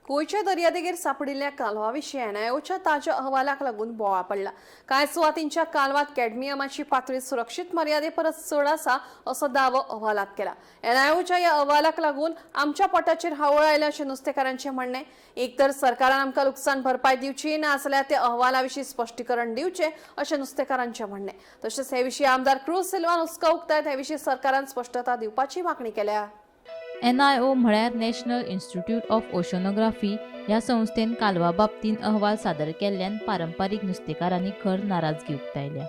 गोंयच्या दर्यादेगेर सापडिल्ल्या कालवा विशीं एनआयओच्या ताज्या अहवालाक लागून बोवाळ पडला. कांय सुवातींच्या कालवात कॅडमियमाची पातळी सुरक्षीत मर्यादे परस चड आसा असो दावो अहवालात केला. एनआयओच्या ह्या अहवालाक लागून आमच्या पोटाचेर हावळ आयल्या अशें नुस्तेकारांचें म्हणणें. एक तर सरकारान आमकां लुकसाण भरपाय दिवची, ना जाल्यार त्या अहवाला विशीं स्पश्टीकरण दिवचें अशें नुस्तेकारांचें म्हणणें. तशेंच हे विशीं आमदार क्रूज सिल्वान हुस्को उक्तायत हे विशीं सरकारान स्पश्टता दिवपाची मागणी केल्या. एनआयओ म्हळ्यार नॅशनल इन्स्टिट्यूट ऑफ ओशनोग्राफी ह्या संस्थेन कालवा बाबतींत अहवाल सादर केल्ल्यान पारंपारीक नुस्तेकारांनी खर नाराजगी उक्तायल्या.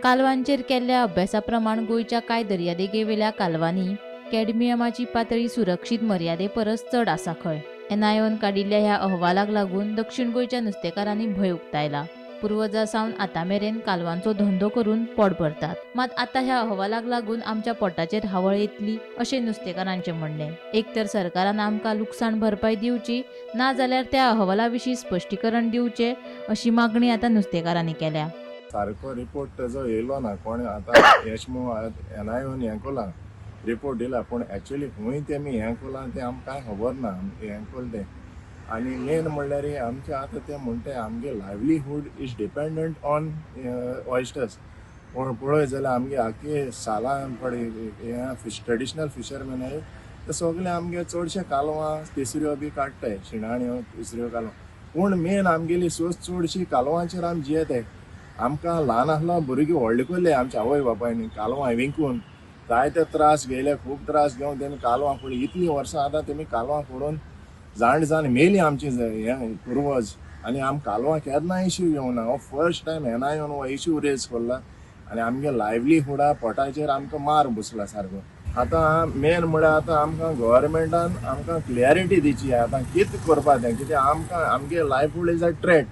कालवांचेर केल्ल्या अभ्यासा प्रमाण गोंयच्या कांय दर्यादेगेवेल्या कालवांनी कॅडमियमाची पातळी सुरक्षीत मर्यादे परस चड आसा खंय. एनआयओन काडिल्ल्या ह्या अहवालाक लागून दक्षिण गोंयच्या नुस्तेकारांनी भंय उक्तायला. पुर्वजां सावन आतां मेरेन कालवांचो धंदो करून पोट भरतात, मात आतां ह्या अहवालाक लागून आमच्या पोटाचेर हावळ येतली अशें नुस्तेकारांचें म्हणणें. एक तर सरकारान आमकां लुकसाण भरपाय दिवची, ना जाल्यार त्या अहवाला विशीं स्पश्टीकरण दिवचें अशी मागणी आतां नुस्तेकारांनी केल्या. सारको रिपोर्ट तेजो येयलो ना. कोणे आतां येशमू एनआयओन हें कोला, रिपोर्ट दिला, पूण एक्चुली खंय तेमी हें कोलां तें आमकां कांय खबर ना. हें कोल तें आनी मेन म्हणल्यार आमचें आतां तें म्हणटा आमगे livelihood is dependent on oysters. पूण पळय जाल्यार आमगे आख्खे सालां पळय हें फिश ट्रेडिशनल फिशरमॅन आहाय ते सगळे आमगे चडशे कालवां तिसऱ्यो बी काडटाय, शिणाण्यो, तिसऱ्यो, कालवां. पूण मेन आमगेली सोस चडशी कालवांचेर आमी जियेताय. आमकां ल्हान आसलो भुरगीं व्हडले कोरले आमच्या आवय बापायनी कालवां विकून. जायते त्रास घेयले, खूब त्रास घेवन तेमी कालवां फोडली. इतलीं वर्सां आतां तेमी कालवां फोडून जाण जाण मेली आमची हे पुर्वज आनी आम कालवां केन्ना इश्यू येवना. हो फर्स्ट टायम एनआयओन हो इश्यू रेज कोरला आनी आमगे लायवलीहुडा पोटाचेर आमकां मार बसला सारको. आतां मेन म्हळ्यार आतां आमकां गव्हर्मेंटान आमकां क्लॅरिटी दिवची आतां कितें करपा तें, कित्याक आमकां आमगे लायफहुड is a threat.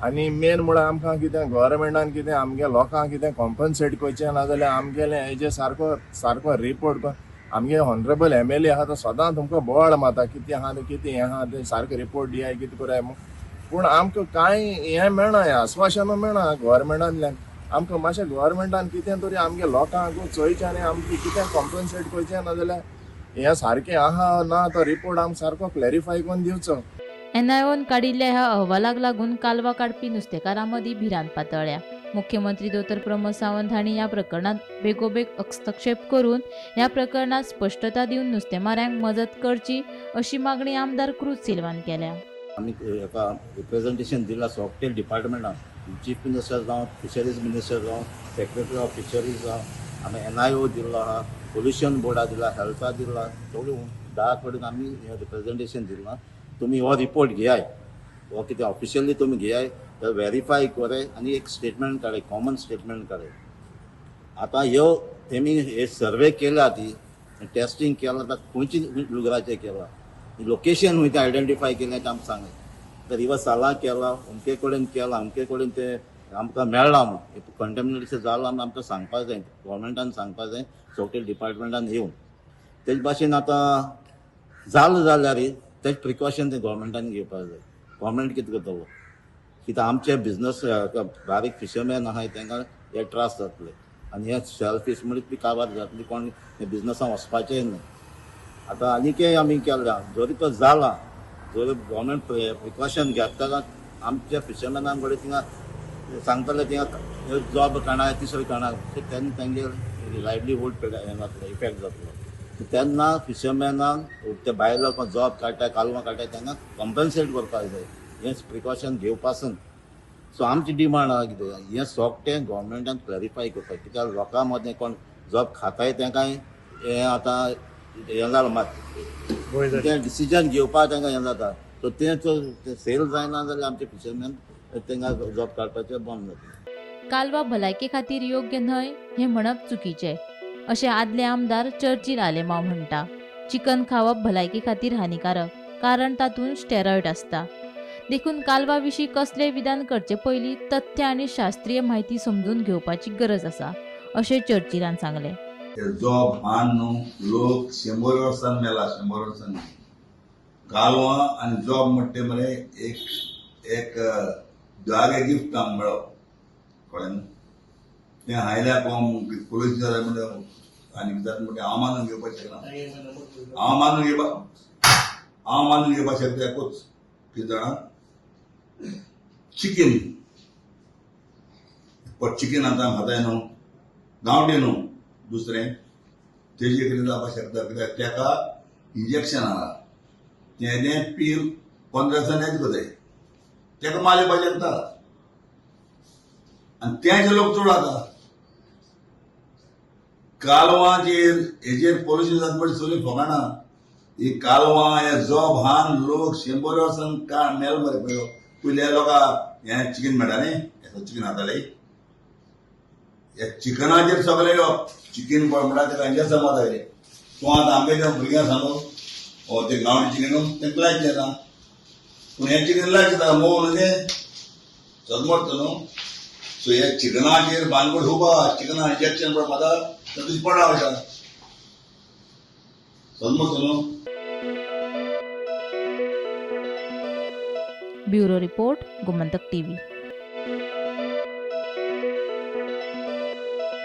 आनी मेन म्हळ्यार आमकां कितें गव्हर्मेंटान कितें आमगे लोकांक कितें कॉम्पन्सेट करचें, नाजाल्यार आमगेलें हेजें सारको सारको रिपोर्ट. आमगे ऑनरेबल एमएलए आहा तो सदां तुमकां बोवाळ मारता, कितें आहा तें, कितें हें आहा तें, सारकें रिपोर्ट दियाय, कितें कराय म्हूण. पूण आमकां कांय हें मेळना, आस्वासनां मेळना गव्हर्मेंटांतल्यान. आमकां मातशें गव्हर्मेंटान कितें तरी आमगे लोकांक चोयचें आनी आमकां कितें कॉम्पन्सेट करचें, नाजाल्यार हें सारकें आहा ना तो रिपोर्ट आमकां सारको क्लॅरिफाय करून दिवचो. एनआयओन काडिल्ल्या ह्या अहवालाक लागून कालवा काडपी नुस्तेकारां मदीं भिरांत पातळ्ळ्या. मुख्यमंत्री दोतोर प्रमोद सावंत हांणी ह्या प्रकरणात बेगोबेग हस्तक्षेप करून ह्या प्रकरणात स्पश्टता दिवन नुस्तेमाऱ्यांक मजत करची अशी मागणी आमदार क्रूज सिल्वान केल्या. आमी एका रिप्रेझेंटेशन दिलां सॉफ्टवेअर डिपार्टमेंटान, चीफ मिनिस्टर जावं, फिशरीज मिनिस्टर जावं, सेक्रेटरी ऑफ फिशरीज जावं. आमी एनआयओ दिल्लो आहा, पोल्युशन बोर्डा दिला, हेल्था दिला, सगळे 10 कडेन आमी हें रिप्रेझेंटेशन दिलां. तुमी हो रिपोर्ट घेयाय, हो कितें ऑफिशियली तुमी घेयाय, तो वेरीफाय करे आनी एक स्टेटमेंट काडाय, कॉमन स्टेटमेंट काडाय. आतां ह्यो तेमी हे सर्वे केला, ती टेस्टिंग केलां, आतां खंयची लुगराचेर केलां, लोकेशन खंय तें आयडेंटिफाय केलें तें आमकां सांगाय. तर रिवर साला केला, अमके कडेन केला, अमके कडेन ते आमकां मेळ्ळां म्हूण कंटेमिनेशन जालां म्हूण आमकां सांगपाक जाय, गव्हर्मेंटान सांगपाक जाय, सगळे डिपार्टमेंटान येवन. तेच भाशेन आतां जालें जाल्यार तेच प्रिकॉशन ते गव्हर्मेंटान घेवपाक जाय. गव्हर्मेंट कितें करतलो? कित्याक आमचे बिजनस बारीक फिशरमॅन आहाय तांकां हे त्रास जातले आनी हे शेल फीश म्हणीत बी काबार जातली, कोण हे बिजनसान वचपाचेय न्हय. आतां आनीकय आमी केल्या, जरी तो जाला, जरी गव्हर्मेंट प्रिकॉशन घेता, आमच्या फिशरमॅनां कडेन थिंगा सांगतले, थिंगा जॉब काणा, तिसरो काणा, तेन्ना तेंगे लायवलीहूड हें जातलो, इफेक्ट जातलो. तेन्ना फिशरमॅनाक ते भायलो कोण जॉब काडटा, कालवां काडटा, तांकां कॉम्पन्सेट करपाक जाय हें प्रिकॉशन घेवपासून. सो आमची डिमांड आहा कितें, हें सगळें गव्हर्मेंटान क्लॅरिफाय करपाक, कित्याक लोकां मदें कोण जॉब खाताय तांकां हें आतां हें जालां, मात तें डिसिजन घेवपाक तांकां हें जाता. सो तें सेल जायना जाल्यार आमचे फिशरमॅन तांकां जॉब काडपाचें बंद जातलें. कालवा भलायके खातीर योग्य न्हय हें म्हणप चुकीचें अशें आदले आमदार चर्चिल आलेमाव म्हणटा. चिकन खावप भलायके खातीर हानिकारक, कारण तातूंत स्टेरॉयड आसता. देखून कालवा विशीं कसलें विधान करचे पयलीं तथ्य आनी शास्त्रीय म्हायती समजून घेवपाची गरज आसा अशें चर्चिलान सांगलें. ते जॉब हाण न्हू लोक 100 वर्सां मेला, 100 वर्सांनी. कालवां आनी जॉब म्हणटे मरे एक एक देवागे गिफ्ट आमकां मेळ्ळो, कळ्ळें न्हू? तें आयल्या कोण पोलीस जाल्यार म्हणटा आनी कितें म्हणटा, हांव मानून घेवपाक शकना. हांव मानून घेवपाक शकता एकूच. कितें जाणा, चिकन पण चिकन आतां खाताय न्हू, गांवठी न्हू, दुसरें तेजेर कितें जावपाक शकता. कित्याक तेका इंजेक्शन आहा, तें पील 15 दिसांनी येता कोताय, तेका माल येवपाक शकता. आनी तेजे लोक चड आतां कालवांचेर हेजेर पोल्युशन जाता म्हणजे सगळीं फकाणां. ही कालवां हे जोब हान लोक 100 वर्सां का मेल मरे. पळय पयल्या लोकां हें चिकन मेळटा न्ही, हें चिकन खाताले, ह्या चिकनाचेर सगळे येवप. चिकन पळय म्हणटा तेका इंजेक्शन मारता. तूं आतां आमगे भुरग्यांक सांगू, हो ते गांवठी चिकन तेंका लायक जाता, पूण हें चिकन लायक जाता मोव न्हू, तें सदमरता न्हू. सो हे चिकनाचेर बानगड खूब आहा. चिकना इंजेक्शन पळय मारता, तुजी पडा वयता, सदमरता न्हू. Bureau report, Gomantak TV.